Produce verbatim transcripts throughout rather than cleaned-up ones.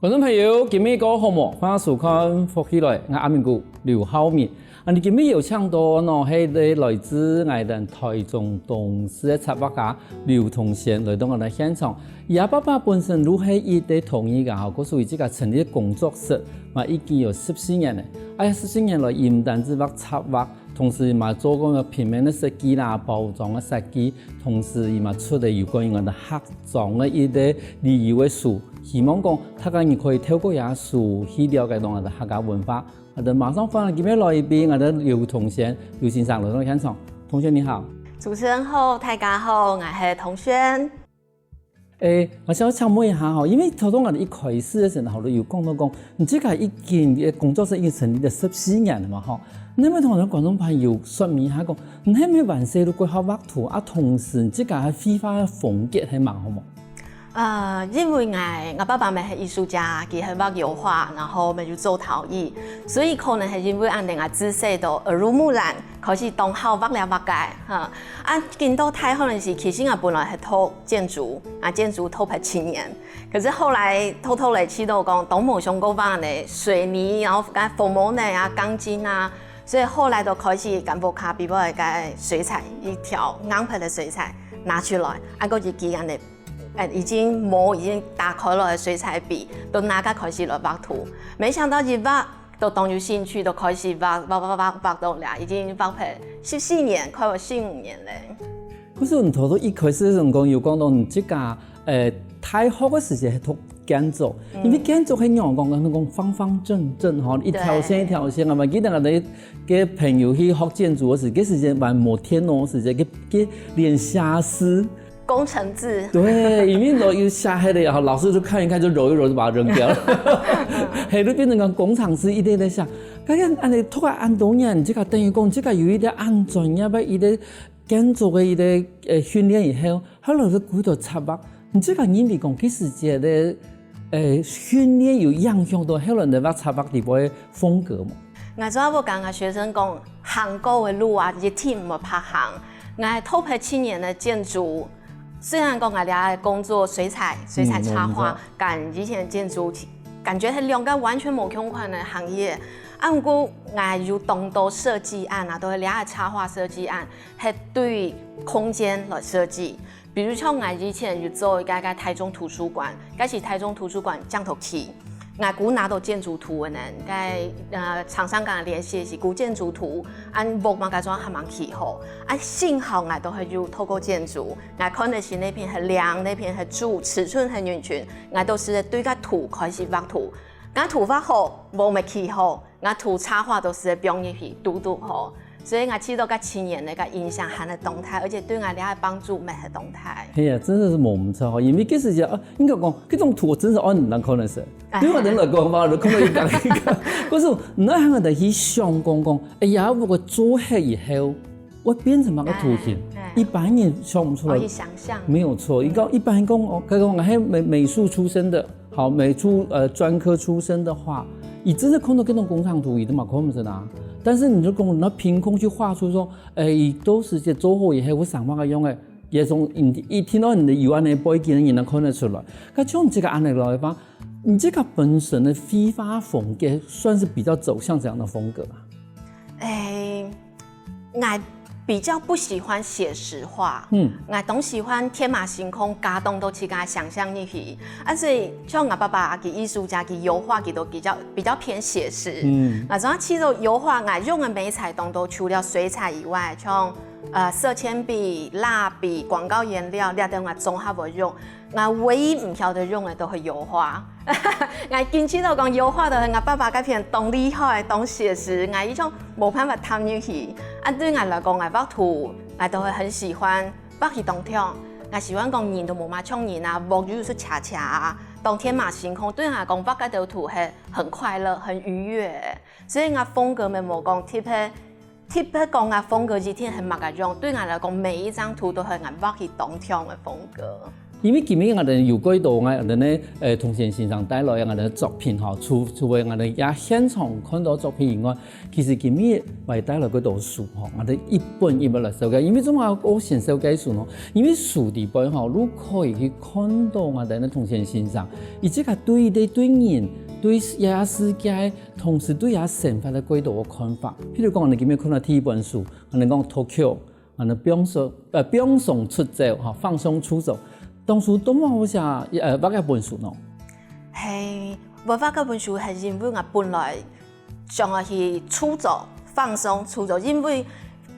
觀眾朋友，今晡日過好無？歡迎收看《福氣來》，𠊎阿明哥劉浩明。啊，你今晡日有請到呢，係來自𠊎等臺中東勢个插畫家劉同璇來到𠊎等現場。佢个爸爸本身就係一個陶藝家吼，故所佢自家成立工作室，嘛已經有十四年了。哎呀，十四年來，佢毋單止畫插畫，同時嘛做過平面个設計啦、包裝个設計，同時佢嘛出了有關於𠊎等客庄个一個旅遊个書，希望講大家人可以透過這書去了解到𠊎等客家文化。𠊎等馬上歡迎今晡日來賓，𠊎等劉同璇劉先生來到現場。同璇你好。主持人好，大家好，𠊎係同璇。 誒，𠊎想請問一下吼，因為頭先𠊎等一開始个時候，有講到講，你這個已經，呃，工作室已經成立了十四年了嘛吼，你有無同𠊎等觀眾朋友說明一下講，你係毋係還細就過好畫圖啊？同時，你這個繪畫个風格係麼个好無？呃，因為𠊎，𠊎爸爸乜係藝術家，佢係畫油畫，然後乜有做陶藝，所以可能係因為恁樣，𠊎自細就耳濡目染， 開始當好畫這畫个，哈。啊，進到大學个時，其實𠊎本來係讀建築，啊，建築讀忒七年，可是後來讀讀咧，試著講當無想過畫呢，水泥，然後跟紅毛泥啊、鋼筋啊，所以後來就開始跟屋下比較个水彩，一條硬忒个水彩拿出來，啊，過去寄恁樣，呃，已經模已經打開了个水彩筆，就拿該開始來畫圖。沒想到一畫 都當有興趣，都開始畫畫畫畫畫到這，已經畫忒十四年，快要十五年了。可是你頭頭一開始个辰光有講到你自家，呃，大學个時節係讀建築，因為建築係仰般講，講方方正正吼，一條線一條線啊嘛。記得𠊎等个朋友去學建築个時，該時節還無電腦个時節，該該連寫字 工程字。對，因為都有寫下來，然後老師就看一看，就揉一揉，就把它扔掉了。係，就變成講工程師一直在寫。但是恁樣讀了恁多年，這個等於講，這個有一個恁專業个一個建築个一個，呃，訓練以後，後來就過到插畫。你這個認為講，其實這個，呃，訓練有影響到後來你畫插畫裡背个風格無？𠊎主要會跟𠊎學生講，行過个路啊，一定毋好白行。𠊎讀忒七年个建築， 雖然講𠊎這个工作水彩、水彩插畫，嗯，跟以前建築感覺係兩個完全無相關个行業。啊，毋過𠊎有當多設計案啊，都係這个插畫設計案，係對空間來設計。比如像𠊎以前有做一個，一個臺中圖書館，該時臺中圖書館正讀起， 𠊎姑拿到建築圖个呢，該，呃，廠商跟𠊎聯繫係古建築圖，恁屋嘛該種還吂起好，啊，幸好𠊎都係有透過建築，𠊎看得清哪片係樑，哪片係柱，尺寸係人群，𠊎都係對該圖開始畫圖，該圖畫好，屋乜起好，𠊎圖插畫都係放入去，堵堵好。 所以𠊎試著該七年个該影響還係當大，而且對𠊎這个幫助乜係當大。係啊，真的是無毋著吼，因為該時節啊，應該講，該種圖真係恁難看个事。哎。對𠊎等來講嘛，就看到一個一個。可是，你愛喊𠊎等去想講講，哎呀，𠊎个做忒以後，會變成麼个圖形？哎，哎。一般人想毋出來。哦，去想像。沒有錯，嗯。一個，一般人講，哦，佢講，哎，美，美術出身的， 好，美術，呃，專科出身的話，佢真的看到這種工程圖，佢都嘛看毋出啊。但是你就講，你要憑空去畫出說，哎，佢都係做好以後，會生麼个樣个，也從你一聽到你个有恁樣个背景，你能看得出來。該像這個案例來講，你這個本身的繪畫風格算是比較走向怎樣的風格啊？哎， 𠊎比較不喜歡寫實畫，嗯。𠊎當喜歡天馬行空，加當多自家想像力去。啊，所以像𠊎爸爸佢藝術家，佢油畫佢都比較，比較偏寫實。嗯。𠊎主要試著油畫，𠊎用个媒材當多，除了水彩以外，像，呃，色鉛筆、蠟筆、廣告顏料，這兜𠊎綜合會用。 𠊎唯一毋曉得用个都係油畫。𠊎緊知道講油畫就係𠊎爸爸該片當厲害、當寫實，𠊎一種無辦法踏入去。啊，對𠊎來講，𠊎畫圖，𠊎都會很喜歡畫去當暢。𠊎喜歡講人都無麼像人啊，屋又係斜斜啊，當天馬行空。對𠊎來講，畫該兜圖係很快樂、很愉悅的。所以𠊎風格乜無講特別 特別講𠊎風格一定係麼个樣，對𠊎來講，每一張圖都係𠊎畫去當暢个風格。因為今日𠊎兜有幾多𠊎兜呢，呃，童賢先生帶來𠊎兜作品吼，除除了𠊎兜這現場看到作品以外，其實今日𠊎帶來幾多書吼，𠊎兜一本一本來紹介。因為做麼个愛先紹介書呢？因為書裡背吼，你可以去看到𠊎兜呢童賢先生，佢自家對待對人、對這世界，同時對這生活个幾多个看法。譬如講，𠊎兜今日看到第一本書，𠊎兜講Tokyo， 啊，該放鬆，呃，放鬆出走，哈，放鬆出走。當初做麼个會寫，呃，畫這本書呢？係，𠊎畫這本書係因為𠊎本來想愛去出走，放鬆出走，因為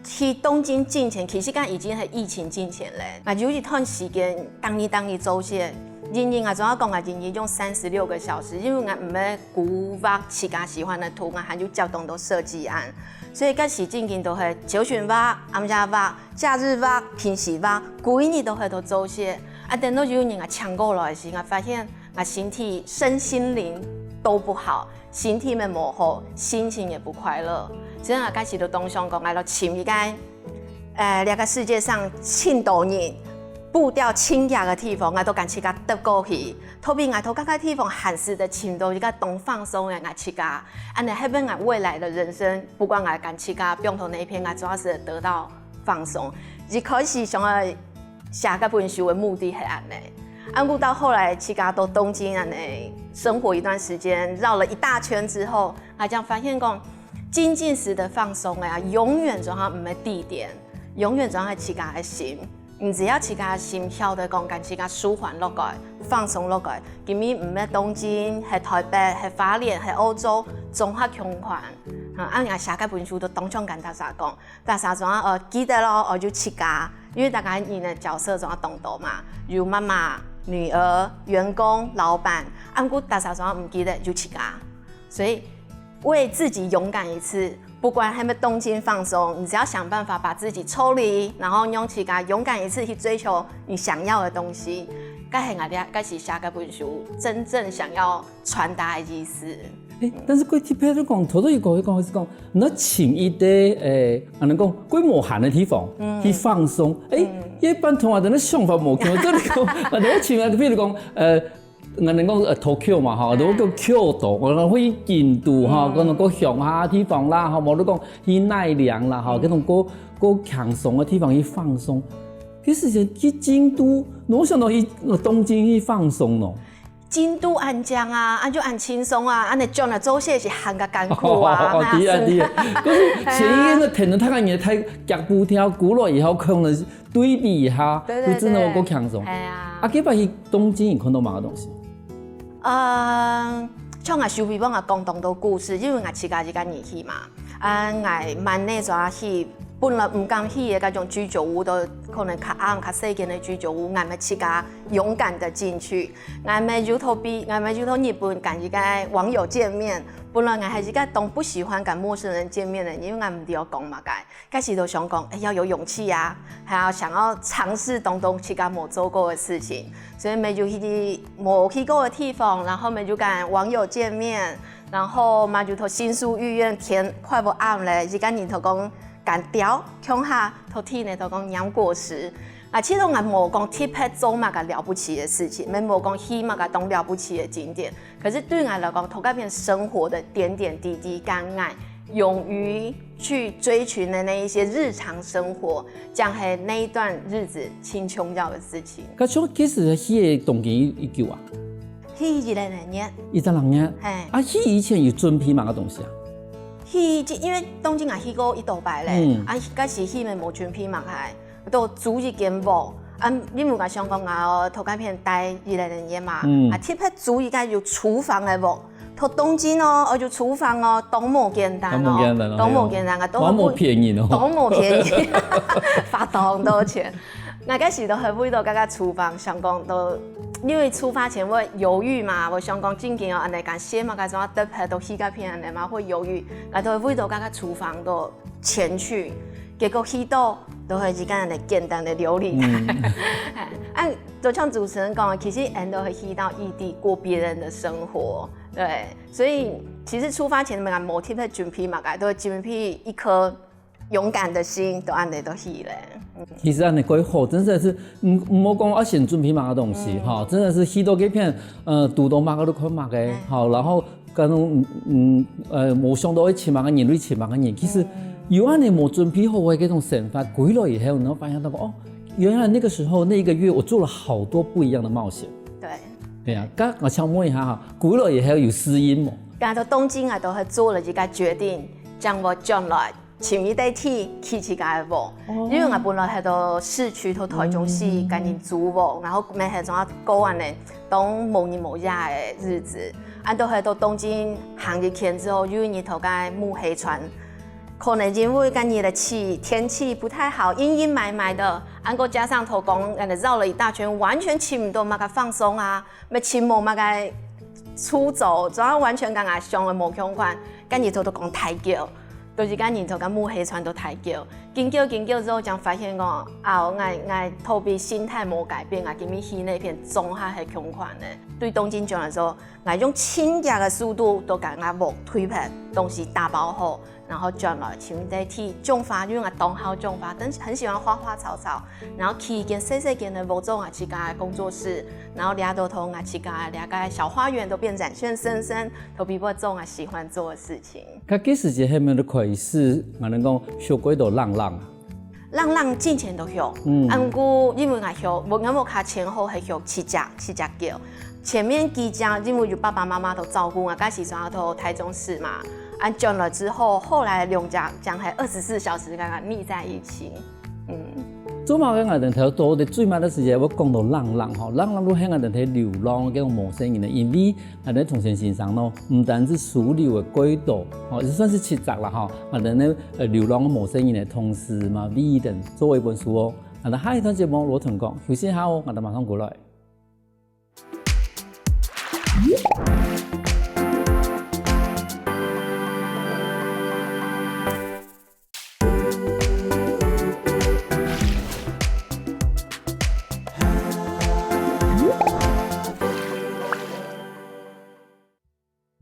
去東京進前，其實該已經係疫情進前了。𠊎有一段時間，當日當日做事，日日𠊎總係講𠊎日日用三十六個小時，因為𠊎毋係孤畫自家喜歡个圖，𠊎還有接當多設計案。 所以該時正經都係朝晨畫、暗夜畫、假日畫、平時畫，歸日都係在做事。啊，等到有一日𠊎請假來時，𠊎發現𠊎身體、身心靈都不好，身體也無好，心情也不快樂。所以𠊎該時就當想講，𠊎來尋一個，呃，這個世界上盡多人步調盡遽个地方，𠊎都敢自家踏過去。特別𠊎在該個地方還使得尋到一個當放鬆个𠊎自家。 恁呢，係分𠊎未來个人生，不管𠊎敢自家放到哪一片，𠊎總係得到放鬆。一開始想愛寫這本書个目的係恁呢。啊，毋過到後來自家到東京恁呢生活一段時間，繞了一大圈之後，𠊎正發現講，靜靜時的放鬆啊，永遠總係毋係地點，永遠總係自家个心。 你只要自家心曉得講，將自家舒緩落來、放鬆落來，今日毋係東京，係台北，係花蓮，係澳洲，總係共款。啊，恁樣寫該本書都當想跟大家講，大家總係，呃，記得咯，哦，有自家，因為大家人个角色總係當多嘛，有媽媽、女兒、員工、老闆，啊，毋過大家總係毋記得有自家，所以為自己勇敢一次， 不管係毋係東京放鬆，你只要想辦法把自己抽離，然後讓自家勇敢一次去追求你想要的東西，該係𠊎這，該係寫這本書真正想要傳達的意思。欸，但是佢特別就講，頭頭有講，佢講係講，你尋一個，欸，可能講，佢無閒个地方，去放鬆。欸，一般同學仔个想法無共，這裡講，啊，你尋啊，譬如講，呃， 𠊎等講，呃，Tokyo嘛，吼，嗯。如果講京都，𠊎等講去京都，吼，嗯。可能講鄉下地方啦，吼，無你講去奈良啦，吼，嗯。該種較，較輕鬆个地方去放鬆。其實去京都，我想到去，呃，東京去放鬆咯。京都恁靚啊，啊就恁輕鬆啊，恁樣轉來做事係還較艱苦啊，哦，哦，哦，係啊，對啊，對啊。可是前一天的天呢，大概你的太腳步跳，過了以後，可能 對比一下，對對就真的有夠輕鬆。對。係啊。啊，該擺去東京，你看到麼个東西？嗯，像𠊎收尾幫𠊎講當多故事，因為𠊎自家一個人去嘛，啊，𠊎慢慢仔去，本來毋敢去个該種居酒屋，都可能較暗、較細間个居酒屋，𠊎乜自家勇敢地進去。𠊎乜有到比，𠊎乜有到日本跟一個網友見面，本來𠊎係一個當不喜歡跟陌生人見面个，因為𠊎毋知愛講麼个。 該時就想講，欸，要有勇氣啊，還要想要嘗試當多自家無做過的事情，所以乜就去無去過的地方，然後乜就跟網友見面，然後嘛就到新宿御苑，天快要暗了，一個人就講，敢吊，共下到地呢就講拈果實。啊，其實𠊎無講特別做麼个了不起的事情，乜無講去麼个當了不起的景點，可是對𠊎來講，在該片生活的點點滴滴，跟𠊎勇於 去追尋的那一些日常生活，正係那一段日子盡重要的事情。該像其實去个東京幾久啊？去一零年。一零年。係。啊，去以前有準備麼个東西啊？去，因為東京𠊎去過一多擺了，嗯。啊，該時去乜無準備麼个，都租一間屋。啊，因為𠊎想講𠊎哦，在該片待一零年嘛，嗯。啊，特別租一個有廚房个屋。 在東京哦，愛有廚房哦，當無簡單哦，當無簡單哦，當無簡單啊，都還無便宜哦。當無便宜，花當多錢。𠊎該時都還為到該個廚房想講都，因為出發前會猶豫嘛，𠊎想講正經哦，恁樣敢寫嘛，該種啊，特別到去該片恁樣嘛，會猶豫，𠊎都會為到該個廚房都前去，結果去到都係一個恁樣簡單的料理台。嗯。啊，就像主持人講的，其實𠊎都會去到異地過別人的生活， 對，所以其實出發前𠊎無特別準備麼个，都準備一顆勇敢的心都恁仔都去了。其實恁仔蓋好，真的是，嗯，毋好講愛先準備麼个東西，嗯。哈，真的是去到該片，呃，堵到麼个就看麼个，哎。好，然後跟，嗯，呃，無想到會請麼个人，會請麼个人。其實嗯。有恁仔無準備好个這種想法，歸來以後，然後發現到，哦，原來那個時候那一個月我做了好多不一樣的冒險。對。對啊，該𠊎請問一下哈，歸來以後有適應無？該到東京啊，都係做了一個決定，將我轉來。 尋一垤地起自家个屋。哦。因為𠊎本來係到市區，到台中市，嗯。跟人租屋，然後每係總係過恁仔，當無日無夜个日子。恁到係到東京行一圈之後，有一日頭該木黑川，可能因為該日个氣，天氣不太好，陰陰霾霾的，恁過加上頭講，恁仔繞了一大圈，完全尋毋到麼个放鬆啊，乜尋無麼个出走，總係完全跟𠊎想个無相關，該日頭都講大叫。 都係該日頭該木黑川都大叫。緊叫緊叫之後，正發現講，啊，𠊎𠊎逃避心態無改變，𠊎今日去該片總下係共款个。對東京轉來之後，𠊎用盡遽个速度都將𠊎屋推平，東西打包好，然後轉來尋一垤地種花，因為𠊎當好種花，但是很喜歡花花草草，然後起一間細細間个屋，做𠊎自家个工作室，然後這都同𠊎自家个這個小花園都變展現生生，都比我做𠊎喜歡做个事情。 該該時節還無開始，𠊎等講畜幾多浪浪啊？浪浪進前都畜，嗯。啊，毋過因為𠊎畜，𠊎𠊎屋下前後係畜七隻，七隻狗。前面幾隻因為有爸爸媽媽都照顧，𠊎該時轉到台中市嘛。啊，轉來之後，後來兩隻正係二十四小時跟𠊎膩在一起。 嗯。做麼个𠊎等頭到底最尾个時節會講到浪浪吼，浪浪就係𠊎等在流浪个無細人仔，因為𠊎等童賢先生呢，毋單止收留个幾多，吼，也算係七隻啦吼，𠊎等呢，呃，流浪个無細人仔同時嘛，為佢等做一本書哦。𠊎等下一段節目，羅騰講，休息一下哦，𠊎等馬上過來。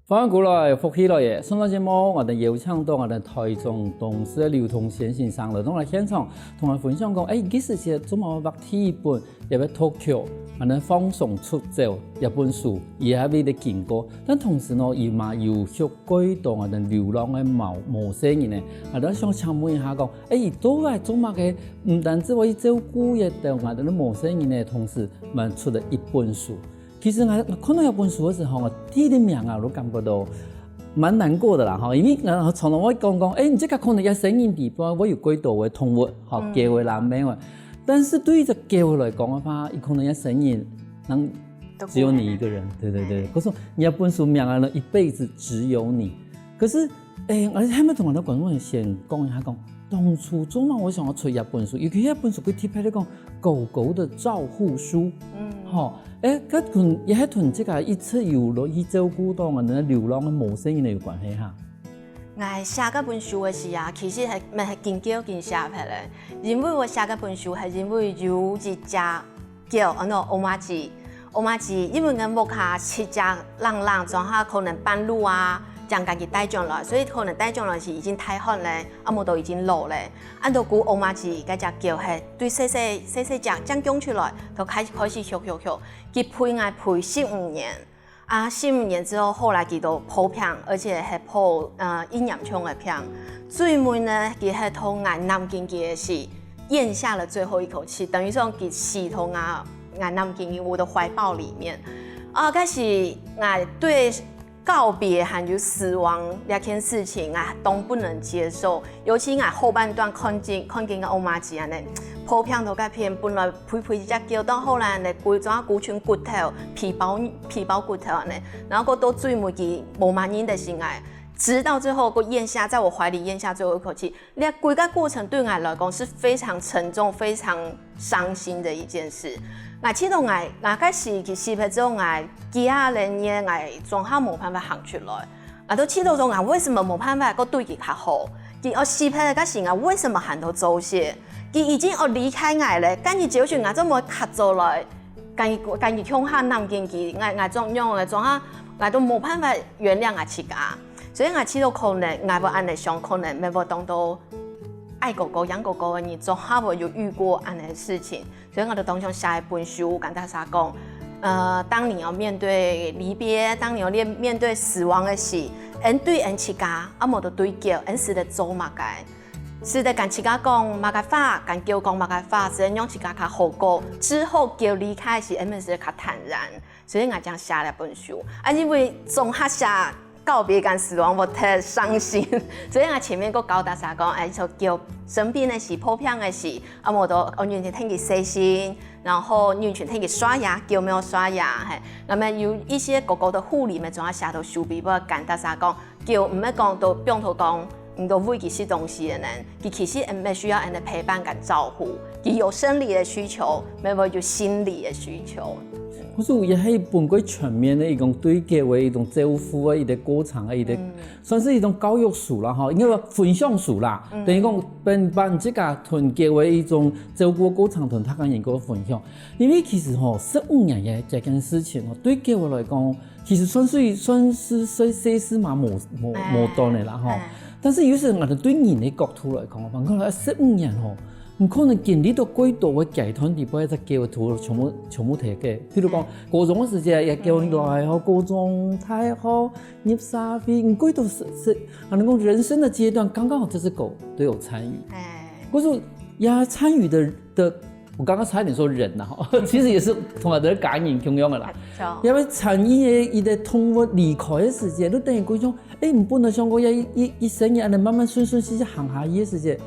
歡迎過來，福氣來了！上段節目，𠊎等邀請到𠊎等台中東勢个劉童賢先生來到𠊎現場，同𠊎分享講，欸，佢其實做麼个畫第一本，也係Tokyo，𠊎等放鬆出走這本書，佢也為了經過。但同時呢，佢嘛有畜幾多𠊎等流浪个毛，無細人仔。𠊎等想請問一下講，欸，佢到底做麼个，毋單止會照顧這兜𠊎等个無細人仔，同時嘛出了一本書。 其實𠊎看到這本書个時候，𠊎第一名啊，𠊎都感覺到蠻難過的啦，吼，因為𠊎常常會講講，欸，你這個可能也生人地方，會有幾多个動物，吼，嗯。狗仔啦、貓仔。但是對於這狗仔來講个話，佢可能也生人，能只有你一個人，對對對。哎。可是你這本書名啊，一輩子只有你。可是 欸，𠊎還無同𠊎个觀眾先講一下講，當初做麼个會想愛出這本書，尤其這本書佢特別來講狗狗的照護書。嗯。吼，欸，該同，也係同這個一直有落去照顧到𠊎等流浪个無細人仔有關係哈。𠊎寫該本書个時啊，其實係，乜係緊叫緊寫出來个，因為𠊎寫該本書係因為有一隻 狗，安到歐瑪吉。歐瑪吉，因為𠊎屋下七隻浪浪，總下可能半路啊，將佢帶轉來，所以可能帶轉來時已經大漢了，啊，無都已經老了。安到古歐瑪吉，該隻狗係對細細，細細隻，正降出來，就開，開始畜畜畜，佢陪𠊎陪十五年。 啊，十五年之後，後來佢都破病，而且還破，呃，一年長个病。最尾呢，佢還同𠊎攬緊佢个時，咽下了最後一口氣，等於說佢死同啊，𠊎攬緊佢，我的懷抱裡面。啊，該時𠊎對告別還有死亡這件事情啊，當不能接受。 尤其𠊎後半段看見，看見个歐瑪吉恁仔，破病到該片，本來肥肥一隻狗，到後來呢，歸，總下歸身骨頭，皮包，皮包骨頭恁仔，然後過到最尾佢無麼人得心愛，直到最後，過咽下，在我懷裡咽下最後一口氣。這歸個過程對𠊎來講是非常沉重、非常傷心的一件事。𠊎記得𠊎，𠊎該時佢死忒之後，𠊎幾下連夜，𠊎總下無辦法行出來。 𠊎都試著講，𠊎為什麼無辦法過對佢較好？佢愛死忒个時，𠊎為什麼還在做事？佢已經愛離開𠊎了，該日朝晨𠊎做麼个較早來，跟佢，跟佢共下攬緊佢，𠊎，𠊎做仰仔，總下，𠊎都無辦法原諒𠊎自家。所以𠊎試著可能，𠊎會恁仔想，可能乜會當到愛哥哥、養哥哥个人，總下會有遇過恁樣个事情。所以𠊎就當想寫一本書，跟大家講，呃，當你要面對離別，當你要面面對死亡个時，恩對恩自家，啊無就對狗，恩使得做麼个？使得跟自家講麼个話，跟狗講麼个話，使得讓自家較好過。之後狗離開時，恩使得較坦然。 所以𠊎正寫這本書。啊，因為總下寫告別跟死亡，𠊎忒傷心，所以𠊎前面个教大家講，哎，就狗生病个時、破病个時，啊，無就愛認真替佢洗身，然後認真替佢刷牙，狗無刷牙，嘿，那麼有一些狗狗的護理，𠊎總下寫到書裡背，跟大家講，狗毋係講都放到講，你都餵佢食東西个人，佢其實也需要人的陪伴跟照顧，佢有生理的需求，也有心理的需求。 故所也係一本較全面个一種對狗个一種照顧个一個過程个一個，算是一種教育書啦吼，應該說分享書啦。等於講分把自家同狗个一種照顧過程同大家人个分享。因為其實吼，十五年个這件事情吼，對狗來講，其實算是算是算細事嘛，無無無短个啦吼。但是有時候，對人个角度來講，反過來十五年吼， 你可能經歷到幾多个階段，裡背隻狗个圖全部全部提過。譬如講，高中个時節也狗來吼，高中、大學、入社會，你幾多是是，啊，能夠人生的階段，剛剛好這隻狗都有參與。哎，可是也參與的的，我剛剛差一點說人呐，吼，其實也是同樣的感應共樣的啦。因為參與的一個動物離開的時間，就等於講，哎，你不能像講一一一生人，慢慢順順序序行下去的時間，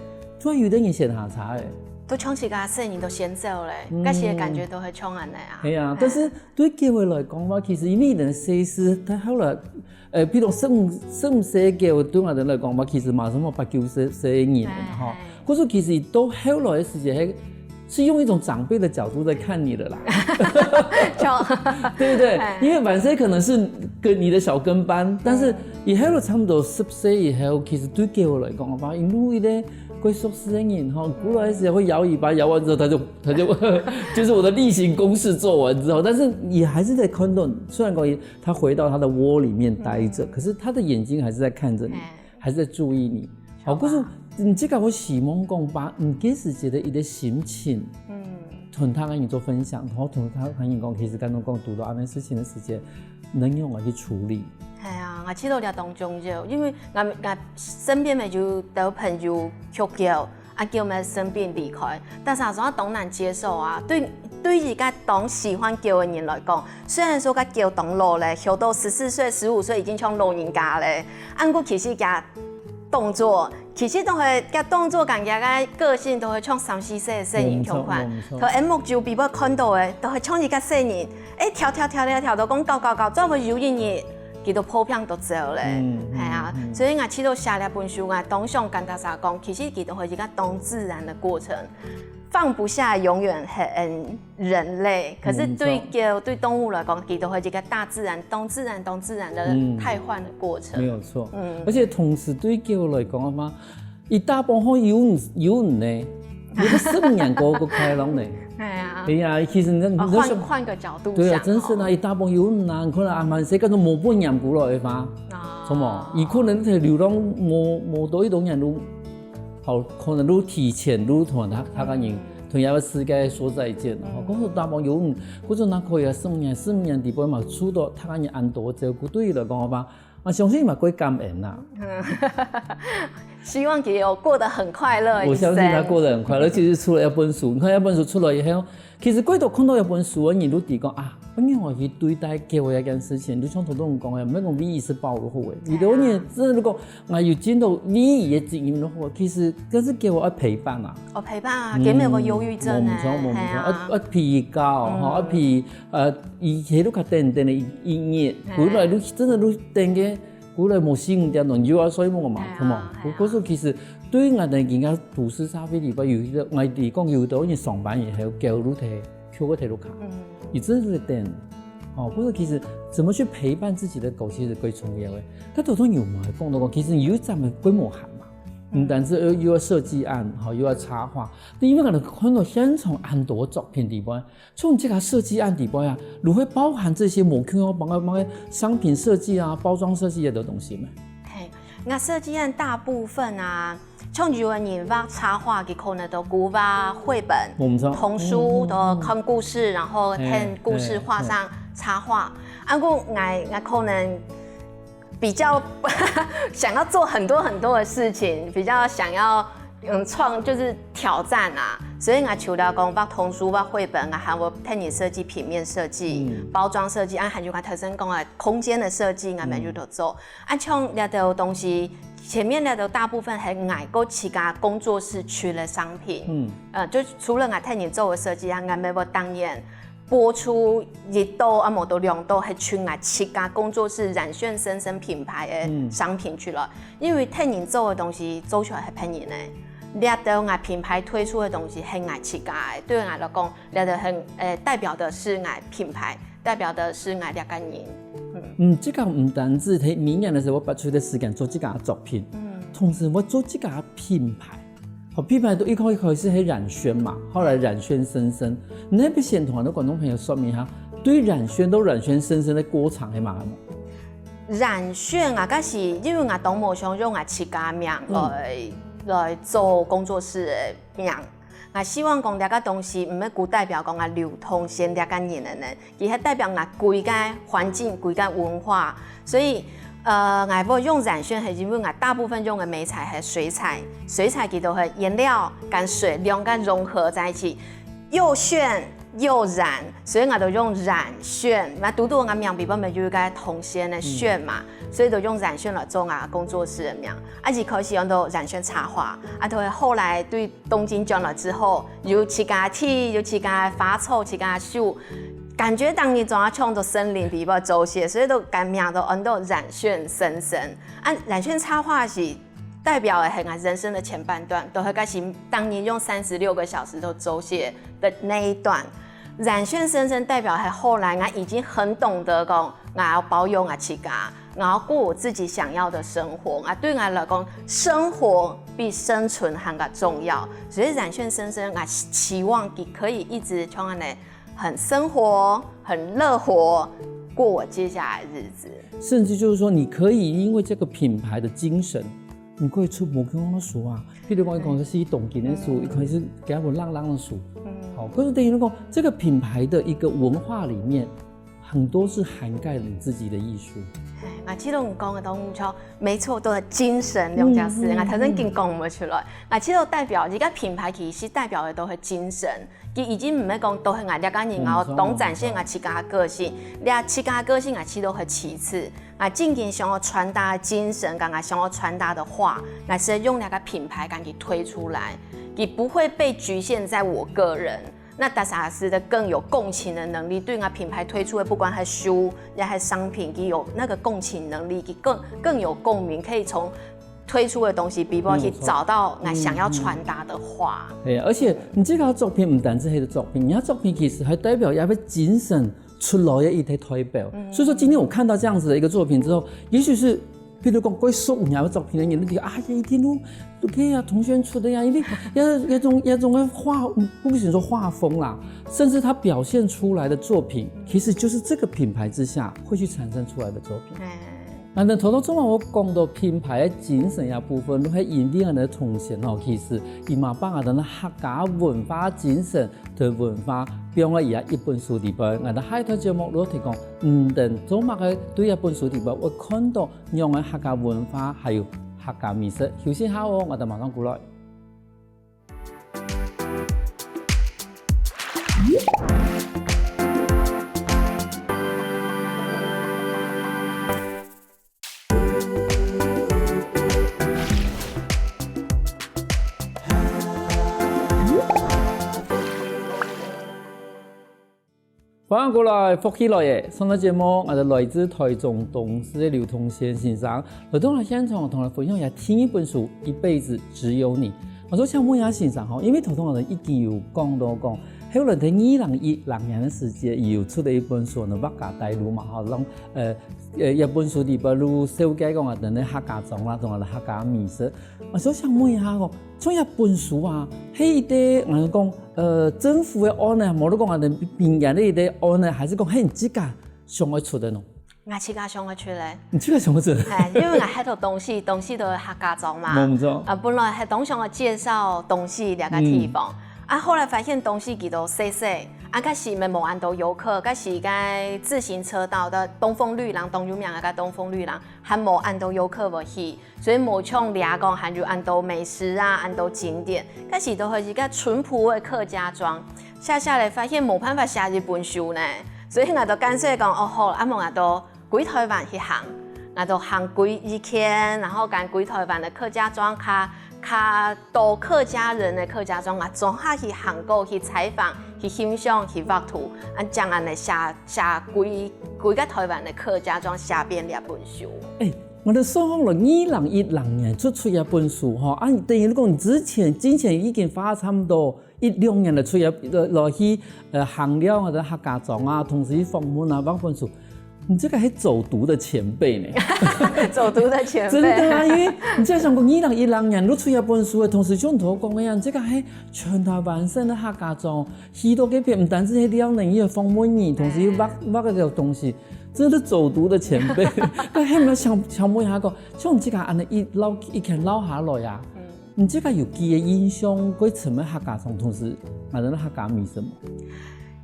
突然有兜人先下車欸。都像自家細人都先走咧，該時个感覺都係像恁樣啊。係啊，但是對狗仔來講嘛，其實因為人細時，但後來，呃，譬如十五十五歲个狗，對𠊎兜來講嘛，其實嘛，差不多八九十歲个人了吼。可是其實到後來个時間，還是用一種長輩的角度在看你的啦。對不對？因為萬歲可能是跟你的小跟班，但是以後了差不多十歲以後，其實對狗仔來講的話，因為一個 會熟識的人吼，過來時會搖尾巴，搖完之後他就他就就是我的例行公事做完之後，但是你還是在看到，雖然講他回到他的窩裡面待著，可是他的眼睛還是在看著你，還是在注意你。好，可是你這個會希望講把你該時節的一個心情，嗯，同大家人做分享，然後同大家人講，其實剛剛講堵到恁樣事情的時間， 能用來去處理。係啊，𠊎知道這當重要，因為𠊎𠊎身邊乜有兜朋友畜狗，啊狗乜生病離開，但是𠊎想當難接受啊。對對一個當喜歡狗个人來講，雖然說該狗當老咧，畜到十四歲、十五歲已經像老人家咧，啊毋過其實佢動作 其實都係，佢動作跟佢个個性都係像三四歲个細人共款。無錯，無錯。同𠊎目珠裡背看到个，都係像一個細人，欸，跳跳跳跳跳到講搞搞搞，做毋好有一日，佢都破病都走咧。嗯，嗯，係啊，嗯。所以𠊎試著寫這本書，𠊎當想跟大家講，其實佢都係一個當自然个過程，放不下永遠係人類，可是對狗、嗯，對動物來講，佢都係一個大自然、當自然、當自然个，嗯，替換个過程。沒有錯。嗯。而且同時對狗來講个話， 佢大部分有你有你呢，你个十五年過過快樂呢。哎呀。哎呀，其實你哦，你換換個角度想，對啊，真是啊，哦。佢大部分有你啊，你看啊，還細个都無分人過來个話，哦。什麼？佢可能在流浪無無多一種人都，好，可能都提前都同他他跟人同這個世界說再見了。嗯。可是大部分有你，可是那可以啊，十五年，十五年裡背嘛，受到他跟人恁多照顧，對佢來講个話， 啊，相信嘛，會感恩啦。希望佢有過得很快樂的一生。我相信他過得很快樂。其實出了這本書，你看這本書出來以後，其實過多看到這本書个人都知講啊，仰般去對待狗仔這件事情，就像頭先講个，毋係講唯一係包就好个。有的人真的如果，啊，有盡到唯一个責任就好，其實但是狗仔愛陪伴啊。哦，陪伴啊，嗯，佢乜有憂鬱症欸，無毋著，無毋著，係啊。愛愛陪佢教，吼，嗯。愛陪 呃，佢係都較等等个一一日，嘿。過來都真的都等个，過來無四五點鐘又愛睡目嘛，係啊，係嘛？係啊。故所其實對𠊎等今个都市社會裡背有一個，𠊎哋講有兜人上班以後，狗都在，狗仔在屋下，嗯。佢真的是等。哦，故所其實怎麼去陪伴自己的狗，其實最重要个。但頭先有嘛講到講，其實有一站个規模還嘛，嗯。毋單止又又愛設計案，吼，又愛插畫，但因為𠊎等看到現場恁多作品裡背， 像這個設計案裡背啊，如何包含這些無共樣个，包括商品設計啊、包裝設計的東西嗎？嘿，𠊎設計案大部分啊，像有个人畫插畫，佢可能都古畫繪本、我们知道童书嗯嗯嗯的看故事，然后看故事画上插画。啊，我我我可能比较想要做很多很多的事情，比较想要嗯创就是挑战啊，所以我除了讲画童书、画绘本，我还有替人设计平面设计、嗯包装设计，啊，还有我头先讲的空间的设计，我们有都做。啊，像这兜东西，前面那兜大部分还买过自家工作室出的商品。嗯呃，就除了我替人做的设计啊，我们有当然播出一到啊，无到两到，还出我自家工作室冉炫森森品牌的嗯商品去了。因为替人做的东西做出来还便宜呢。这兜我品牌推出的东西还我自家的，对我来讲，这兜很呃代表的是我品牌，代表的是我这个人。嗯，这个毋单止在明年的时候，我拨出个时间做自家个作品，嗯，同时我做自家个品牌。好，品牌都一开一开始是冉炫嘛，后来冉炫森森。你那边先同很多观众朋友说明一下，对冉炫到冉炫森森的过程是嘛？冉炫啊，但是因为我当无想用我自家名来、来做工作室的名，我希望讲这个东西毋是只代表讲我刘同贤这个人的呢，其实代表我规个环境、规个文化，所以。呃，我会用冉炫，是因为我大部分用的媒材是水彩，水彩其实和颜料跟水两个融合在一起，又炫又冉，所以我都用冉炫。那独独我名比方面有一个同仙的炫嘛，所以都用冉炫来做啊工作室的名。啊，一开始用到冉炫插画，啊，到后来对东京转了之后，有自家个地，有自家个花草，自家个树，感觉当年总要创作森林里边周些，所以都改名都安到冉炫森森。啊，冉炫插画是代表的很啊人生的前半段，都会开始当年用三十六个小时都周些的那一段。冉炫森森代表还后来，我已经很懂得讲，我要保养我自家，我要过我自己想要的生活。啊，对我来讲，生活比生存还更重要。所以冉炫森森，我期望你可以一直像安尼很生活、很乐活，过我接下来的日子。甚至就是说，你可以因为这个品牌的精神，你可以出无共样的书啊。譬如讲，一开始是东京的书，一开始给我浪浪的书。嗯，好，可是等于说，这个品牌的一个文化里面，很多是涵盖你自己的艺术。哎，我记得你讲的东西，没错，都是精神两件事。嗯嗯我头先已经讲不出来，我记得代表一个品牌，其实代表的都是精神。佢已经毋是讲都是我这个人啊，嗯当展现我自家个个性，你自家个个性啊，其实都很其次。啊，正经想要传达的精神，刚刚想要传达的话，乃是用那个品牌感给推出来，也不会被局限在我个人。那大家是的更有共情的能力，对我品牌推出的不管是书也是商品，也有那个共情能力，也更更有共鸣，可以从推出的东西，比方去没有错找到我想要传达的话。对，而且你这个作品不单是黑的作品，你的作品其实还代表一个精神出来的一个代表。所以说，今天我看到这样子的一个作品之后，也许是，譬如讲，过熟你的作品的人，你就觉得啊，一定都 OK 啊，同学出的呀，因为有有种有种的画，不仅说画风啦，甚至他表现出来的作品，其实就是这个品牌之下会去产生出来的作品。哎，啊，那头头中啊，我讲到品牌的精神呀部分，都系因为俺的同学吼，其实伊嘛把俺的客家文化精神的文化，放在伊啊一本书里边。俺的下一段节目，我提供，嗯，等做么个对一本书里边，我看到用的客家文化还有客家美食，休息下哦，我等马上过来。 欢迎过来，福气来耶！上个节目，我的来自台中东势的刘同贤先生，来到了现场，同我分享一下第一本书《一辈子只有你》。我说想问一下先生哈，因为头先我们已经有讲到讲，后来在二零一六年的时间，有出了一本书呢，《客家带路》嘛，哈，让呃呃，一本书里边有紹介讲啊，等等客家庄啦，同埋客家美食。我说想问一下哦，像一本书啊，迄个我讲，呃，政府的案呢，无你讲啊，等民间的一个案呢，还是讲嘿你自家想要出的呢？ 𠊎自家想愛出來。你自家想愛出來？哎，因為𠊎歇到東勢，東勢都係客家庄嘛。無錯。啊，本來係當想愛介紹東勢這個地方，嗯。啊，後來發現東勢佢都細細，啊，該時乜無恁多遊客，該時該自行車道个東豐綠廊，當有名个東豐綠廊，還無恁多遊客會去。 所以無像這講還有恁多美食啊，恁多景點，該時都係一個淳樸个客家庄。寫寫咧發現無辦法寫一本書呢，所以𠊎就乾脆講，哦，好，啊無𠊎就歸臺灣去行，𠊎就行歸一圈，然後跟歸臺灣个客家庄較，較多客家人个客家庄，𠊎總下去行過，去採訪，去欣賞，去畫圖，啊，正恁呢寫，寫歸，歸個臺灣个客家庄寫變這本書。哎， 𠊎兜算好了，二零一零年就出一本書吼，啊，等於講你之前，之前已經花差不多一兩年來出一，來，來去，呃，行了𠊎兜客家庄啊，同時去訪問啊，畫本書。你這個係走讀的前輩呢。走讀的前輩。真的啊，因為你這樣想講，二零一零年就出一本書，同時像你頭講个樣，這個係全臺灣性个客家庄，去到該片，毋單止係尞人，佢訪問你，同時又畫，畫个東西。 真係走讀的前輩。該還有想，想問一下講，像你自家恁呢一路，一圈尞下來啊，嗯。你自家有記憶印象最深个客家庄，同時，啊，恁呢客家味係無？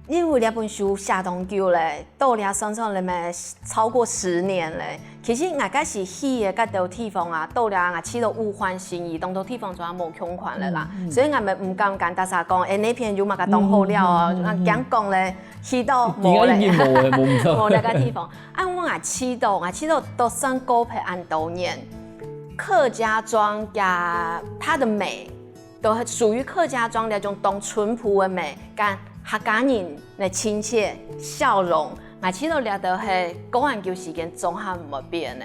因為這本書寫當久咧，到這算算咧，超過十年咧。其實𠊎該時去个該兜地方啊，到這𠊎去到物換星移，當多地方就無共款了啦。嗯，嗯。所以𠊎乜毋敢跟大家講，哎，哪片有麼个當好尞哦，嗯，嗯，嗯。啊，驚講咧， 去到無咧。應該已經無咧，無毋著。無那個地方。啊，𠊎啊去到，𠊎去到都算過別恁多年。客家庄个它的美，都係屬於客家庄那種當淳樸个美，跟客家人个親切笑容。𠊎去到這都係過恁久時間總還毋會變呢。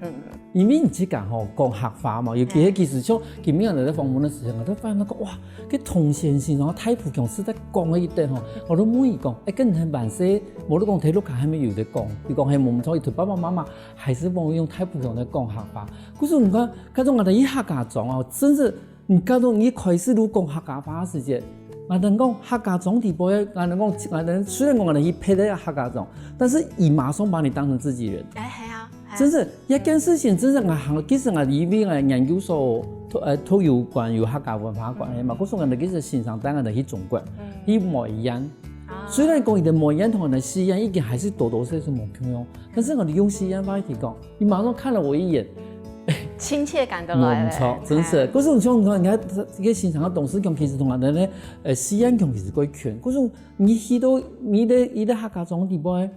嗯。 因為你自家吼講客話嘛，尤其係其實像今日𠊎兜在訪問个時間，𠊎都發現到講，哇，該童先生，然後大埔腔係在講个一點吼，𠊎都問佢講，哎，該你還蠻細，無你講在屋下還沒有在講，佢講係無毋著，佢同爸爸媽媽還係會用大埔腔在講客話。可是你看，該種𠊎兜一客家庄哦，真是 你假如你一開始就講客家話个時節，𠊎兜講客家庄底背，𠊎兜講，𠊎兜雖然講𠊎兜去別个客家庄，但是佢馬上把你當成自己人。哎，係啊，係啊。真是，這件事情真是𠊎行，其實𠊎因為𠊎研究所讀，呃，讀有關於客家文化關係嘛，故所𠊎兜其實經常帶𠊎兜去中國，去梅縣。啊。雖然講佢个梅縣同𠊎兜个四縣已經還係多多少少無共樣，但是𠊎兜用四縣話去講，佢馬上看了我一眼，親切感都來了。嗯，毋著，真是。哎。可是像你看，你看這個新城个董事長，其實同𠊎兜个，呃，四縣腔其實較近。可是你去到，你在，你在客家庄底背，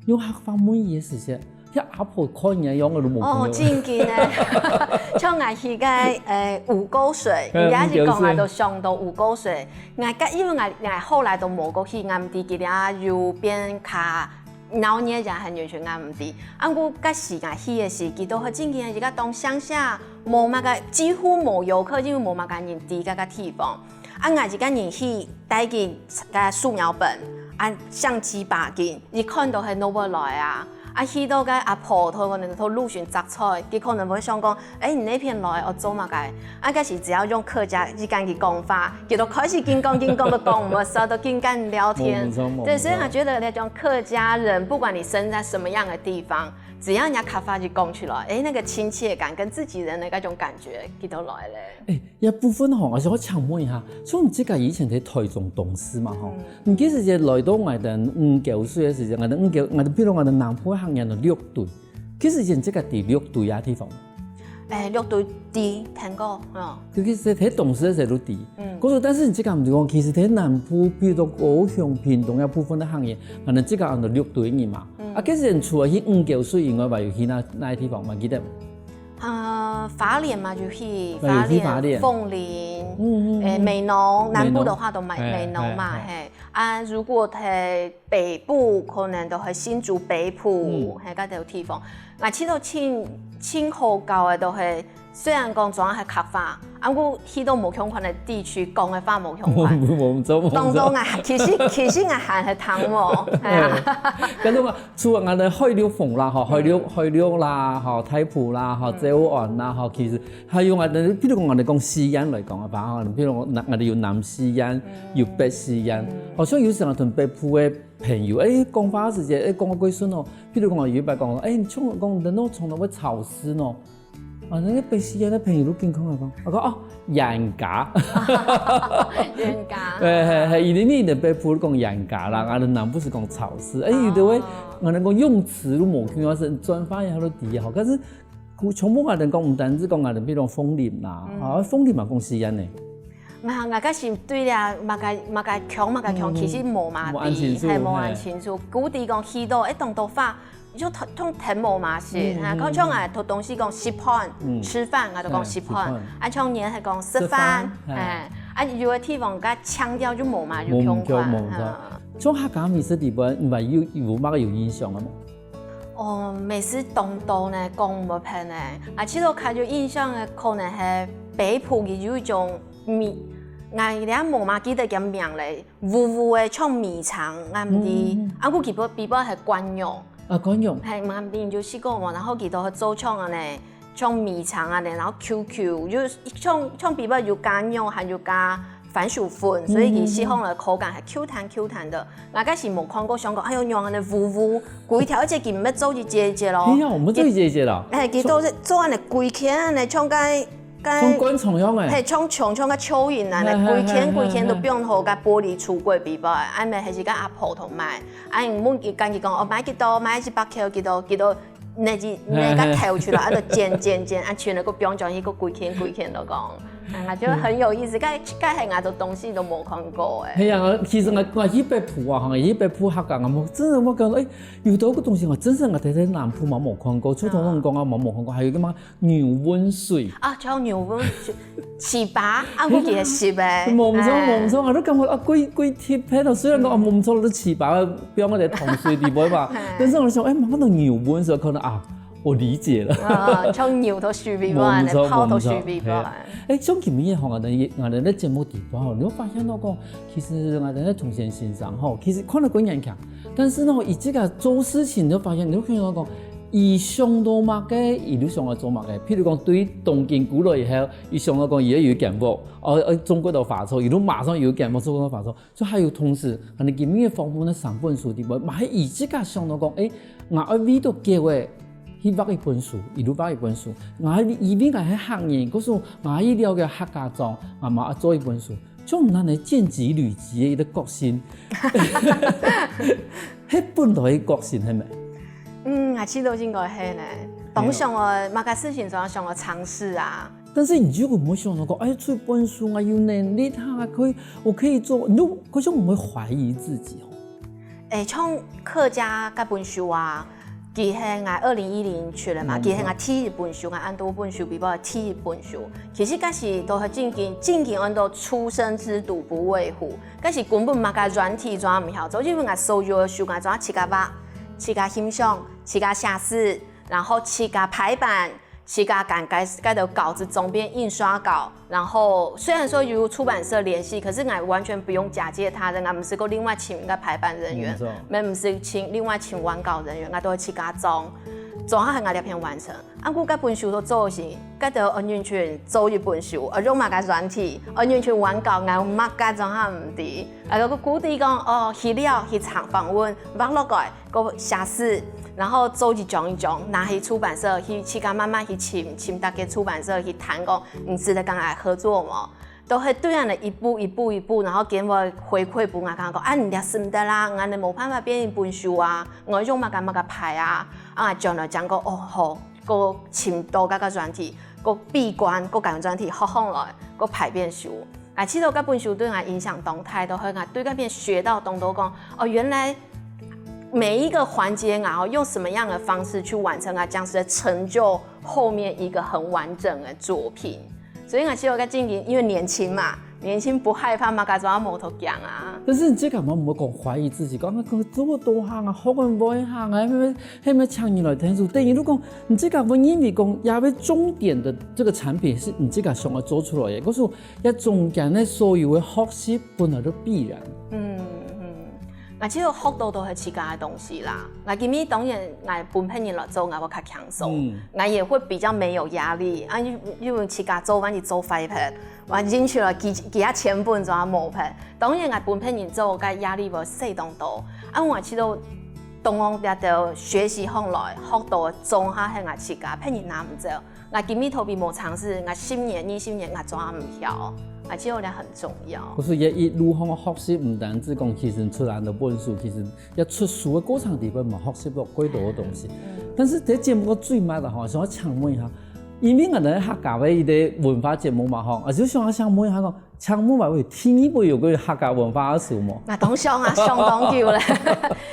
用客話問佢个時節，該阿婆看你个樣，𠊎都無朋友。哦，正經个。像𠊎去个，呃，五溝水，哎，你這樣一講，五溝水。𠊎都想到五溝水。𠊎个，因為𠊎，𠊎後來都無過去，𠊎毋知佢這有變較 鬧熱也還完全𠊎毋知。啊，毋過該時𠊎去个時，佢都係正經一個當鄉下，無麼个，幾乎無遊客，因為無麼个人知該個地方。啊，𠊎一個人去帶緊个素描本，啊，相機把緊，一看都係落尾來啊。啊，去到該阿婆，佢可能佢路脣摘菜，佢可能會想講， 哎，你這片來愛做麼个？啊，該時只要用客家語言去講話，佢都開始緊講緊講，都講毋會煞，都緊跟你聊天。無，無錯，無，對，所以無錯。我覺得那種客家人，不管你生在什麼樣的地方，只要人家客話一講出來，哎，那個親切感跟自己人的那種感覺，佢都來了。哎，這部分吼，𠊎想要請問一下，像你自家以前在臺中東勢嘛吼，嗯。你其實也來到𠊎兜五溝水个時節，𠊎兜五溝，𠊎兜，比如𠊎兜南部个客人六堆， 其實你自家在六堆啊地方。哎，六堆知，聽過，哦。就其實在東勢个時候知。嗯。可是，但是你自家毋知講，其實在南部，比如說高雄、屏東這部分个客人，可能自家安到六堆人嘛。嗯。啊，其實你除了去五溝水以外，還有去哪，哪個地方嘛？記得無？啊，花蓮嘛，就去花蓮，啊，有去花蓮。鳳林，嗯，嗯，嗯。哎，美濃，南部的話都美，美濃。美濃嘛，哎，哎，哎。嘿。 啊，如果在北部，可能都係新竹北埔，嗯。嘿，該兜地方。𠊎去到盡，盡好搞个都係雖然講總係客話，啊毋過去到無共款个地區，講个話無共款。無無無毋著無毋著。當中啊，其實其實𠊎還係聽無，係啊。但係嘛，除了𠊎等海陸豐啦，吼，海陸海陸啦，吼，大埔啦，吼，詔安啦，吼，其實還有𠊎等，譬如講𠊎等講四縣來講个話，吼，譬如講𠊎等有南四縣，有北四縣，好像有時候同北部个朋友，誒，講話時節，誒，講到過順哦，譬如講有一擺講，誒，你像講人都從來會潮濕哦。 啊，該个北四縣个朋友都緊講啊講，𠊎講哦，冤家。冤家。係係係，因為你等北部講冤家啦，啊，南部係講潮濕。誒，有个話，𠊎等講用詞都無共樣，係轉化一下都知吼。但是，全部𠊎等講，毋單止講𠊎等，比如講鳳林啦，啊，鳳林嘛講四縣呢。啊，𠊎个是對了，麼个麼个腔麼个腔，其實無麼無恁清楚，係無恁清楚。古地講去到，誒，當多話。 就通通聽無嘛係，啊，講像𠊎讀東西講食飯，吃飯，𠊎就講食飯，啊，像人係講食飯，誒，啊，有个地方个腔調就無嘛，有共款，無共無共。像客家美食裡背，你有有麼个有印象个無？哦，美食當多呢，講毋平呢。啊，其實𠊎較有印象个可能係北埔个有一種米，𠊎這無嘛記得佢名咧。 烏烏个像米腸，𠊎毋知，啊，毋過佢个比較係乾肉。啊，乾肉。係，𠊎毋知你有食過無？然後佢都係做像恁呢，像米腸恁呢，然後Q Q，就像像比較有加肉，還有加番薯粉，所以佢食起來口感還Q彈Q彈个。𠊎該時無看過，想講，哎喲，仰恁呢烏烏，規條，而且佢毋係做一節一節咯。哎呀，毋係做一節一節咯。係，佢都係做恁呢規圈恁呢，像該 該像灌腸樣誒。係，像像像个蚯蚓恁呢，係係係歸圈歸圈都放好个玻璃櫥櫃裡背，啊，毋係係个阿婆同買，啊，問佢，跟佢講，哦，買幾多，買一百克幾多幾多，拿一拿个頭出來，啊，就剪剪剪，啊，全部个放轉去，个歸圈歸圈都講，啊，就很有意思，該該係𠊎都東西都無看過誒。係啊，其實𠊎𠊎去北埔啊，哈，去北埔客家，𠊎真的𠊎感覺，誒，有兜个東西啊，真係𠊎在在南部嘛無看過，就同人講啊嘛無看過，還有一個嘛 牛汶水。啊，像牛汶水，粢粑，啊，𠊎記得食誒。無毋著，無毋著，啊，你感覺啊，幾幾特別哦。雖然講啊，無毋著，你粢粑放在糖水裡背嘛，但是𠊎想，誒，買到牛汶水，可能啊，我理解了。啊，像牛到水裡背，泡到水裡背。誒，像今日吼，𠊎等𠊎等在節目底背吼，你會發現到講，其實𠊎等在童賢先生吼，其實看了幾年看，但是呢，佢自家做事情，你會發現，你會看到講， 佢想到麼个，佢就想愛做麼个。譬如講，對東京過來以後，佢想到講，佢愛有間屋，哦，愛種幾多花草，佢就馬上有間屋，種幾多花草。所以還有同時，可能今日訪問个三本書裡背，嘛係佢自家想到講，誒，𠊎愛為到狗仔去畫一本書，佢就畫一本書。𠊎愛為為𠊎係客人，故所𠊎愛了解客家庄，𠊎嘛愛做一本書。 像恁呢見機旅居个一個個性，係本來个個性係無？嗯，𠊎試著應該係呢。當想愛麼个事情總愛想愛嘗試啊。但是你就無想到講，哎，出本書啊，有能力，他還可以，我可以做，你就好像毋會懷疑自己哦。誒，像客家該本書啊， 佢係𠊎二零一零出个嘛，佢係𠊎第一本書，𠊎恁多本書裡背第一本書。其實該時都係正經正經安到初生之犢不畏虎，該時根本麼个軟體全毋曉做，因為𠊎所有个書𠊎全自家畫、自家欣賞、自家寫字，然後自家排版、自家趕該該兜稿子總編印刷稿， 然後雖然說有出版社聯繫，可是𠊎完全不用假借他人，𠊎毋使過另外請一個排版人員，無錯。也毋使請另外請完稿人員，𠊎都會自家裝，裝好𠊎這篇完成。啊，故該本書都做時，該兜安永群做一本書，愛用麼个軟體，安永群完稿，𠊎麼个裝下毋知。啊，個故事講，哦，去了去訪訪問，畫落來， 過寫字，然後做一張一張，拿去出版社去，自家慢慢去尋，尋逐个出版社去談講，你值得跟𠊎合作無？都係對恁樣一步一步一步，然後佢會回饋分𠊎，講，啊，你這使毋得啦，恁樣無辦法變一本書啊，𠊎用麼个麼个排啊，啊，轉來講講，哦，好，過尋到該个軟體，過閉關，過共軟體學好來，過排變書。 𠊎試著該本書對𠊎影響當大，都係𠊎對該片學到當多講，哦，原來每一個環節，然後用什麼樣的方式去完成，𠊎正式成就後面一個很完整的作品。所以𠊎試著該正經，因為年輕嘛，年輕不害怕嘛，該種無得驚啊。但是你自家嘛毋會講懷疑自己，講啊，做到行啊，學問會行啊，係毋係，係毋係請人來聽書？等於你講，你自家會認為講，這個重點的這個產品是你自家想要做出來的，可是這中間的所有的學習本來就必然。嗯嗯，啊，其實學到都係自家的東西啦。啊，今日當然，𠊎分別人來做，𠊎會較輕鬆，嗯，𠊎也會比較沒有壓力啊，因因為自家做，萬一做壞忒， 還引出來幾幾下千本就無配。當然，𠊎分別人做，該壓力會細當多。啊，𠊎試著當往這兜學習項來，學到總下係𠊎自家，別人拿毋走。𠊎今日頭皮無常識，𠊎十年、二十年，𠊎總下毋曉，𠊎試著這很重要。可是這一路項學習，毋單止講，其實出來个本事，其實這出書个過程裡背嘛，學習到幾多个東西。嗯。但是這節目个最尾啦吼，想要請問一下，因為𠊎等客家个一個文化節目嘛吼，啊，就想要請問一下講，請問𠊎有第二本有關於客家文化个書無？𠊎當想啊，相當久了，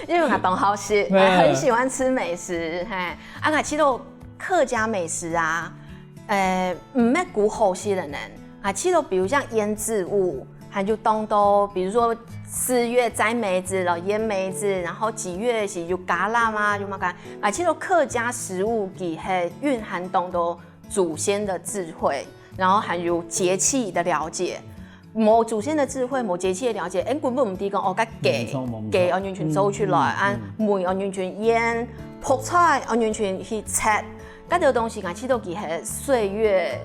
因為𠊎當好食，嘿，很喜歡吃美食，嘿，啊，𠊎試著客家美食啊，呃，毋係顧好食个呢，啊，試著比如像醃製物，還有當多，比如說四月摘梅子了，醃梅子，然後幾月時有橄欖啊，有麼个，啊，試著客家食物佢係蘊含當多祖先的智慧，然後還有節氣的了解。無祖先的智慧，無節氣的了解，𠊎根本毋知講哦，該雞，無錯，無錯。雞愛仰般做出來，嗯，啊，嗯。梅愛仰般醃，覆菜愛仰般去切，該兜東西𠊎試著佢係歲月，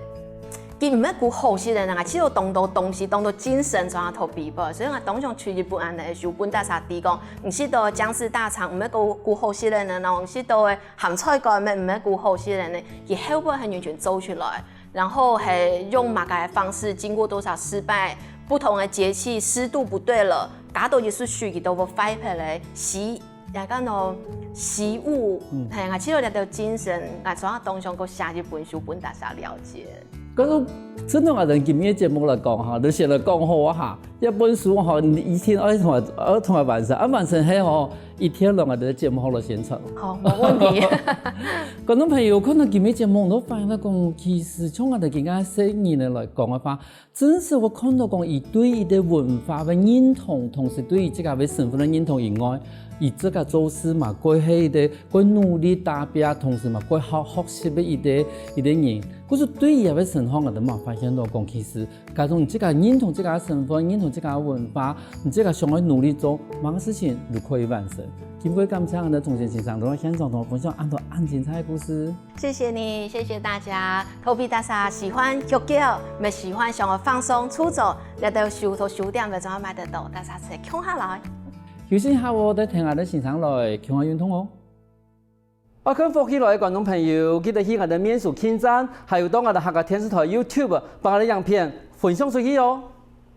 佢毋係顧好食个人，𠊎試著當多東西，當多精神，全部都比不，所以𠊎當想出一本恁樣个書，分大家知講，毋係都薑絲大腸，毋係顧顧好食个人哦，毋係都个鹹菜乾，毋係顧好食个人，佢後背係完全做出來。 然後還用麼个方式，經過多少失敗，不同的節氣，濕度不對了，加多一息水，佢都會壞忒咧。習，也講到習物，嗯。嘿，𠊎試著這兜精神，𠊎從當想過寫一本書分大家了解。可是，真正啊，人今日節目來講哈，就先來講好啊哈。 這本書吼，你一定愛同𠊎，愛同𠊎完成，啊，完成後吼，一定來𠊎兜節目後來宣傳。好，無問題。觀眾朋友，看到今日節目，都發現到講，其實像𠊎兜今个細人仔來講个話，真實會看到講，佢對佢个文化个認同，同時對佢自家个身份个認同以外，佢自家做事嘛，過係一個過努力打拚，同時嘛，過好學習个一個一個人。故所對佢个身上，𠊎兜嘛發現到講，其實 假如你自家認同自家个身份，認同自家个文化，你自家想愛努力做，麼个事情都可以完成。今晡日感謝𠊎兜鍾先生來到現場同𠊎分享恁多恁精彩个故事。謝謝你，謝謝大家。頭皮大家喜歡歇睏，也喜歡想要放鬆出走，這兜書在書店也總係買得到，大家一齊共下來。休息一下哦，再跈𠊎兜先生來，共下運動哦。 愛看福氣來个觀眾朋友，記得去𠊎兜面書㧡讚，還有到𠊎兜客家電視台YouTube，幫𠊎兜影片分享出去哦。